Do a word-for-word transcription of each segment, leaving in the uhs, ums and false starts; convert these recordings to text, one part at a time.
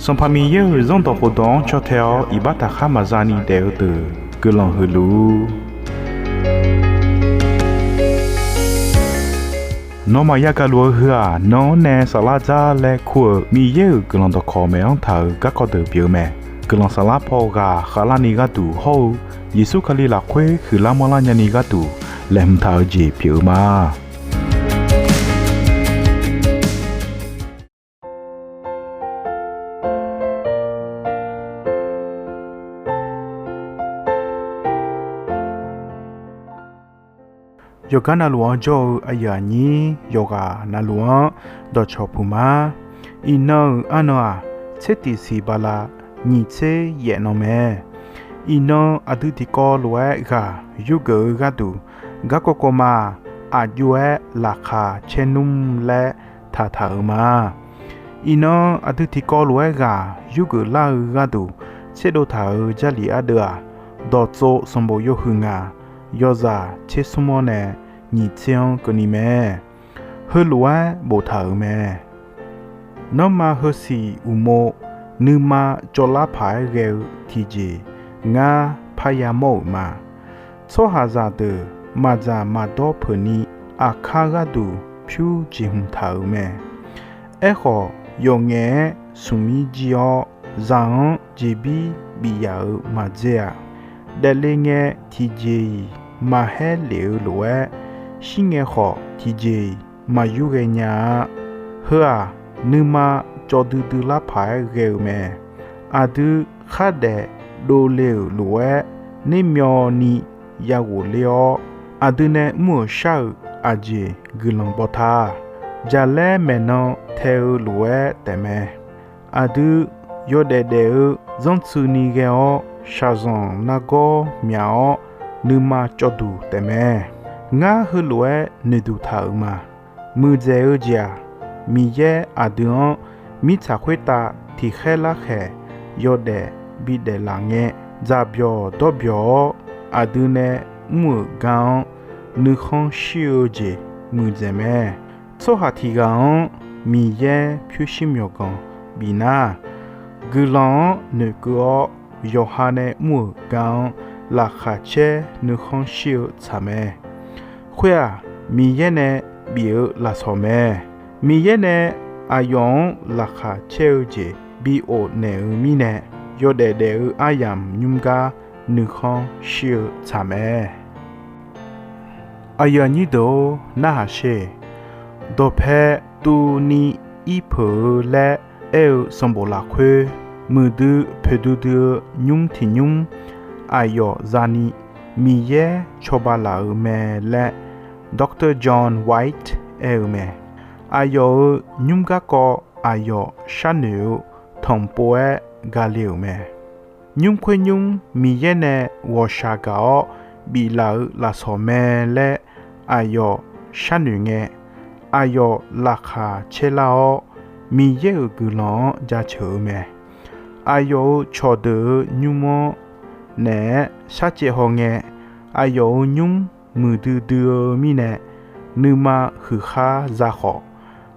Sanqpaq Miqyaer-euq Zanrdawq khofdawq-anr caw tae-awr iqbax taqkhar maqza ni daef-eu deuq guiqlanq huiq luf-ur. Nawmaf yagaq luf-eu heu-aq, nan-anr nae saflar dzar laer kur-euq Miqyaer-euq guiqlanq dawqkawq maeq-anr taq-euq garkawv deuq pyeuf-eu mae. Guiqlanq saflar paw ghaq khavlarni gharduq hawr-eu Yeqsur Kali lafkhoer huiqlar manrlar nyani gharduq laeqhmq taq-eu jeq pyeuf-eu ma. Yawqgar navluf-anr jawr-eu aqyuif aqnyir yawqghaq navluf-anr dawqcawq puq ma. Iqnan-euq arnan-aq, tser tiq siq bala nyiq tser yaef nan mae. Iqnan aqdui tiqkawv lof-aer ghaq yurgeuf-eu gharduq, garkawv kawv ma-aq, aqjox-aer laqkhaq caer nmr laer taqtaq-euq ma. Iqnan aqdui tiqkawv lof-aer ghaq yurgeuf lar-eu gharduq tserdov taq-euq Jarlif ardeuv-aq, Dawqtsov sanqbof yawhuiq ngaq, yawzaq tser smr-awr nae nyiq tser-anr keuvni mae. Heulof-aer boftaq-euq mae. Nanrma heusiq uqmov nuima cawvlar paq-aer ghae-eu tiqjeq ngar parya mawr-euq ma. Tsawrhaqzaq deuq maqdzaq maqdawr peuq ni aqkar gharduq pyur jeqhmq taq-euq mae. Aerkhawf, yawf ngaef-aer smqmir jir-awr, zaq-anr jeqbir bif yaf-euq maqdzae-aq, daefle ngae tiqjeq-iq maqhaer lef-eu lof-aer, shir ngae khawf tiqjeq-iq maqyur ghae nya-a. Heu-aq, nuima cawv duidui lar paq-aer ghae-euq mae. Aqdui khardaef dovle-euq lof-aer, nermyawvni ya ghofler-awr, aqdui nae mr-euq shar-euq aqjeq guiqlanq baw ta. Jaqlaer maeqnan tae-eu lof-aer taefmae. Aqdui yawdaef daef-eu zanrtsuini ghae-awr, shaqzanq nargawr myaq-awr, nuima cawvduq taefmae. Ngar heulof-aer noeqduq taq-euq ma. Muiqdzaeq-eu jeq-aq, Miqyaer aqdui-anr mirtsaq khoertav tiqkhaer larkhaeq yawdaef bidaef laf ngae, dzaqbyawq dawrbyawq-awr, aqdui nae mr-euq gar-anr nuikhanr shir-eu jeq muiqdzaeq mae. Tsawrhaq tiq ghaq-anr Miqyaer pyurshuir myawqganq bif nar, guiqlanq-anr noeqkeuv-awr, yawqha nae mr-euq gar-anr laqkhaq caer nuikhanr shir-eu tsaq mae. Khoer-aq, Miqyaer nae bif-eu lafsawq mae. Miqyaer nae aqyawf-anr laqkhaq caer-eu jeq bi of naeq-eu mirnae, yawdaef daef-eu aryamq nymr gar nuikhanr shir-eu tsaq mae. Aqyuif aqnyir deuq-or, narhaq sher. Dawqpae tuvni ir peuq-eu laer aer-eu sanqbof lafkhoer, muiqdui poeqdui dui-eu nymr tiq nymr aqyawf zani Miqyaer cawba laf-euq mae laer Doctor John White aer-eu mae. Aqyawf-euq nymr garkawv aqyawf sharnoeq-eu tanqpov-aer gale-euq mae. Nymr khoer nymr Miqyaer nae ghawqshaq gaq-awr biflaf-eu lafsawq mae laer aqyawf sharnoeq ngae, aqyawf laqkhaq caer lar-awr, Miqyaer-euq guiqlanq-anr jaceuq-eu mae. Aqyawf-euq cawqdeuq-eu nymr-anr naeq-aer sharcaev hawngae, aqyawf-euq nymr muiqdui dui-eu mirnae, nuima huiqkhar za khawf,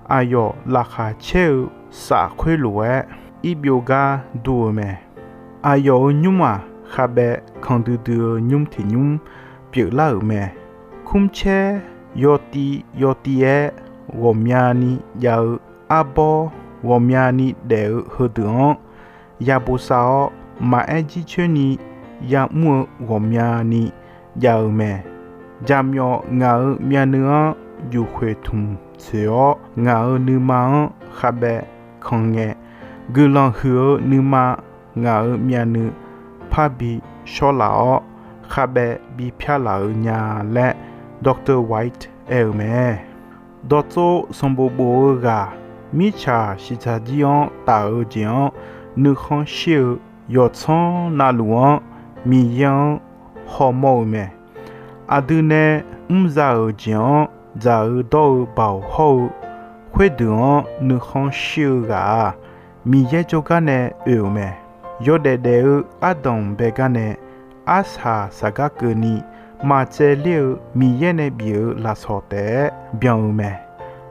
aqyawf laqkhaq caer-eu saf khoerlof-aer irbyov gar dur-eu mae. Aqyawf-euq nymr-aq, khavbaev kan duidui-eu nymr tiq nymr pyeuflar-euq mae. Kmrcaer yawtiv yawtiv-aer ghawqmyani jav-eu arbawr ghawqmyani daef-eu heudeuq-anr ya bosav-awr, maqaer jircoer ni yamr-eu ghawqmyani jav-eu mae. Jaqmyawf ngaq-euq myavnuiv-anr yufkhoeq tmq tsoeq-awr, ngaq-euq nuima-anr khavbaev kan ngae, guiqlanq huiq-eu nuima ngaq-euq myavnuiv parbi shawrlaf-awr, khavbaev bipyar laf-eu nya laer Doctor White aer-eu mae. Dawqtsov sanqbof bof-eu ghaq, mirtsaq shiqshaq jir-anr taf-eu jeq-anr nuikhanr shir-eu yawqtsanr navluf-anr Miqyaer-anr hawmawr-eu mae. Aqdui nae mrza-euq jeq-anr dzaq-eu dawr-eu baoq hawr-eu khoerdeuq-anr nuikhanr shir-eu ghaq-aq, Miqyaer jawrgar nae oe-euq mae. Yawdaef daef-eu ardanq baegar nae arsaq saqgar keuvni maqtsaevler-eu Miqyaer nae bif-eu lafsawq taef-aer byan-eu mae.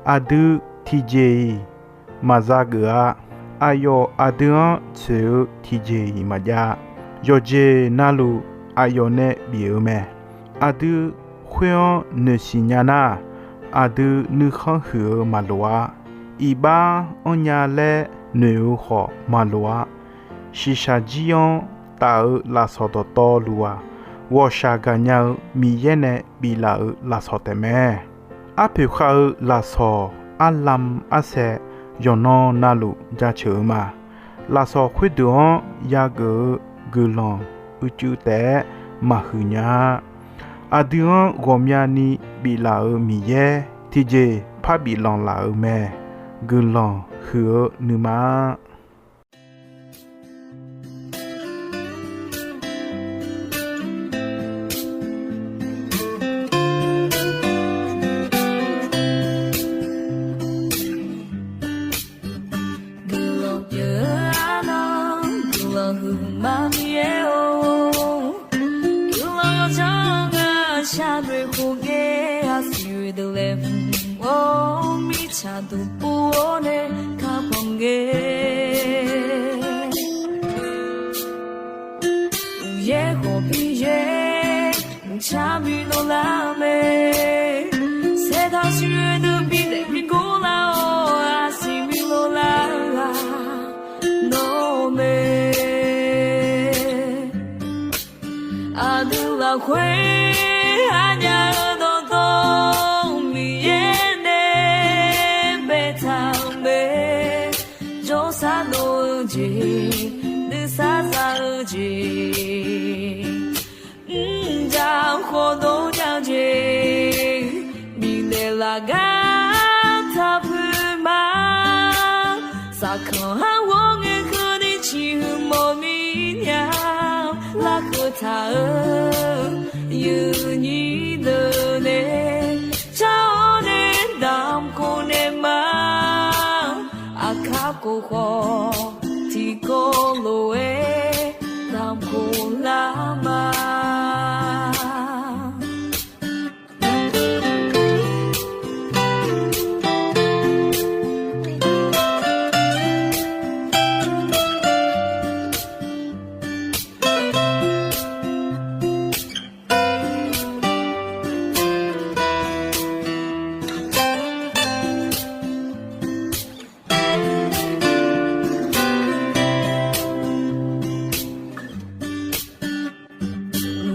Aqdui tiqjeq-iq maqza geuf-a. aqyawf aqdui-anr tsoeq-eu tiqjeq-iq maqjav. Yawqjeq navluf aqyawf nae bif-eu mae. Aqdui khoer-anr noeqsiq nya nar, aqdui nuikhanr huiq-eu maqloq-ar. Iqbax anrnya laer noeq-eu khawf maqloq-ar. Shiqshaq jir-anr taf-eu lafsawq dawqtawvluf-aq, ghawqshaq gaqnya-eu Miqyaer nae biflaf-euq lafsawq taefmae. Arpoeq khav-eu lafsawq arlam arsaev yawqnan navluf jaceuq-eu ma. Lafsawq khoerdeuq-anr yageuf-eu guiqlanq uicuiv taef-aer maqhuiq nya-a. Aqdui-anr ghawqmyani biflaf-euq Miqyaer tiqjeq parbif lanqlaf-euq mae. Guiqlanq huiq-eu nuima-a. Guiqlanq pyeuf-eu arnan, guiqlanq huiqma Miqyaer-or, guiqlanq yawdzanr-anr shaqnoeq khof ngae, aqsiq oe deuq laeqhmq-or, mirtsaq duqpov-awr nae kakhanq ngae, uqyaer khawf Miqyaer mqcar bi lov lar mae. Saertaq siq oe deuq bi daef bi gor lar-awr, aqsiq bi lov lar ghaq nawr mae. Aqdui lafkhoer aqnyaf-euq dawqtawv Miqyaer nae baetaq-euq mae. Jawrsar dov-eu jeq, nuisar za-eu jeq, mrjaq khawf dov nya-eu jeq, bifnaeq laf gar taq puiq ma. Saqkanq-anr ghawr ngae keuvni ciqhuiq mawf mir nya, larkeuv taq-eu yuifnyir deuq nae car-awr nae damq khof naeq ma. Aqkar khof khawf tiqkawv lof-aer damq khof lar ma.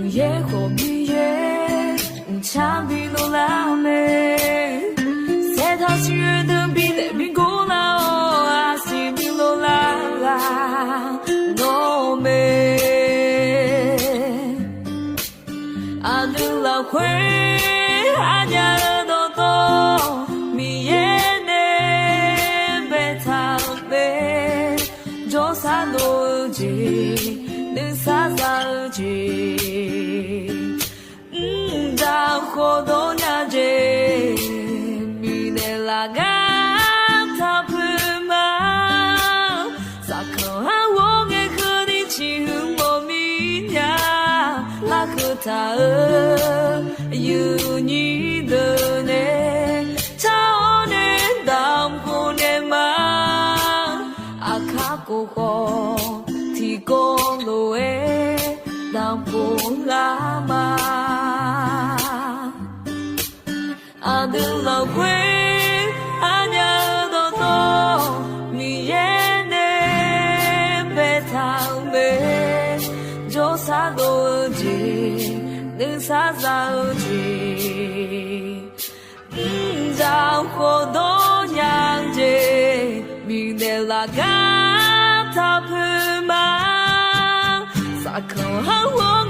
Uqyaer khawf Miqyaer mqcar bi lov lar mae. Saertaq siq oe deuq bi daef bi gor lar-awr, aqsiq bi lov lar ghaq nawr mae. Aqdui lafkhoer aqnyaf-euq dawqtawv Miqyaer nae baetaq-euq mae. Jawrsar dov-eu jeq, nuisar za-eu jeq, mqdaq khawf dov nya jeq, bifnaeq laf gar taq puiq ma. Saqkanq-anr ghawr ngae keuvni ciqhuiq mawf mir nya, larkeuv taq-eu yuifnyir deuq nae car-awr nae damq khof naeq ma. Aqkar khof khawf tiqkawv lof-aer damq khof lar ma. Aqdui lafkhoer aqnyaf-euq dawqtawv Miqyaer nae baetaq-euq mae. Jawrsar dov-eu jeq, nuisar za-eu jeq, mqdzaq khawf dawr nya-eu jeq, bifnaeq laf gar taq puiq ma. Saqkanq-anr ghawr